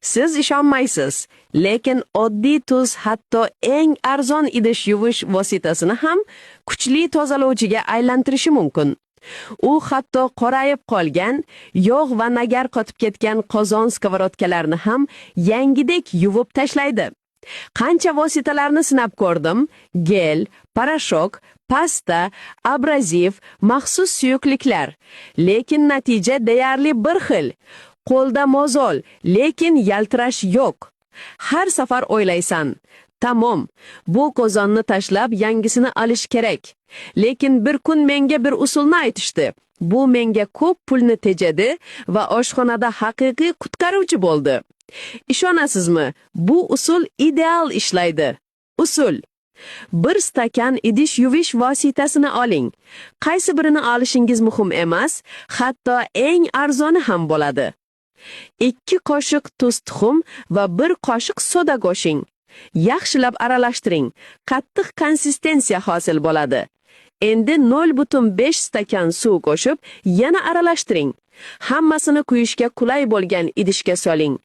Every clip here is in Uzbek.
Siz ishonmaysiz, lekin oddiy tuz hatto eng arzon idish yuvish vositasini ham kuchli tozalovchiga aylantirishi mumkin. U hatto qorayib qolgan, yog' va nagar qotib ketgan qozon skovorodkalarni ham yangidek yuvib tashlaydi. Qancha vositalarni sinab ko'rdim: gel, порошок, pasta, abraziv, maxsus suyuqliklar. Lekin natija deyarli bir xil. Qo'lda mozol, lekin yaltirash yo'q. Har safar o'ylaysan: "Tamom, bu qozonni tashlab yangisini olish kerak." Lekin bir kun menga bir usulni aytishdi. Bu menga ko'p pulni tejadi va oshxonada haqiqiy qutqaruvchi bo'ldi. Ishonasizmi? Bu usul ideal ishlaydi. Usul: bir stakan idish yuvish vositasini oling. Qaysi birini olishingiz muhim emas, hatto eng arzoni ham bo'ladi. 2 qoshiq tuz tuxum va 1 qoshiq soda qo'shing. Yaxshilab aralashtiring. Qattiq konsistensiya hosil bo'ladi. Endi 0,5 stakan suv qo'shib, yana aralashtiring. Hammasini quyishga qulay bo'lgan idishga soling.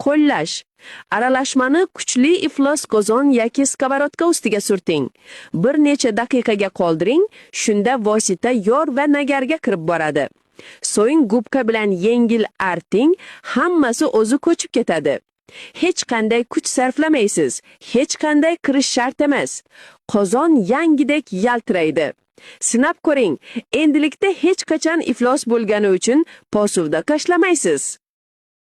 Qo'llash. Aralashmani kuchli iflos qozon yoki skovorodka ustiga surting. Bir necha daqiqaga qoldiring, shunda vosita yog' va nagarga kirib boradi. So'ng gubka bilan yengil arting, hammasi o'zi ko'chib ketadi. Hech qanday kuch sarflamaysiz, hech qanday kirish shart emas. Qozon yangidek yaltiraydi. Sinab ko'ring, endilikda hech qachon iflos bo'lgani uchun посуда tashlamaysiz.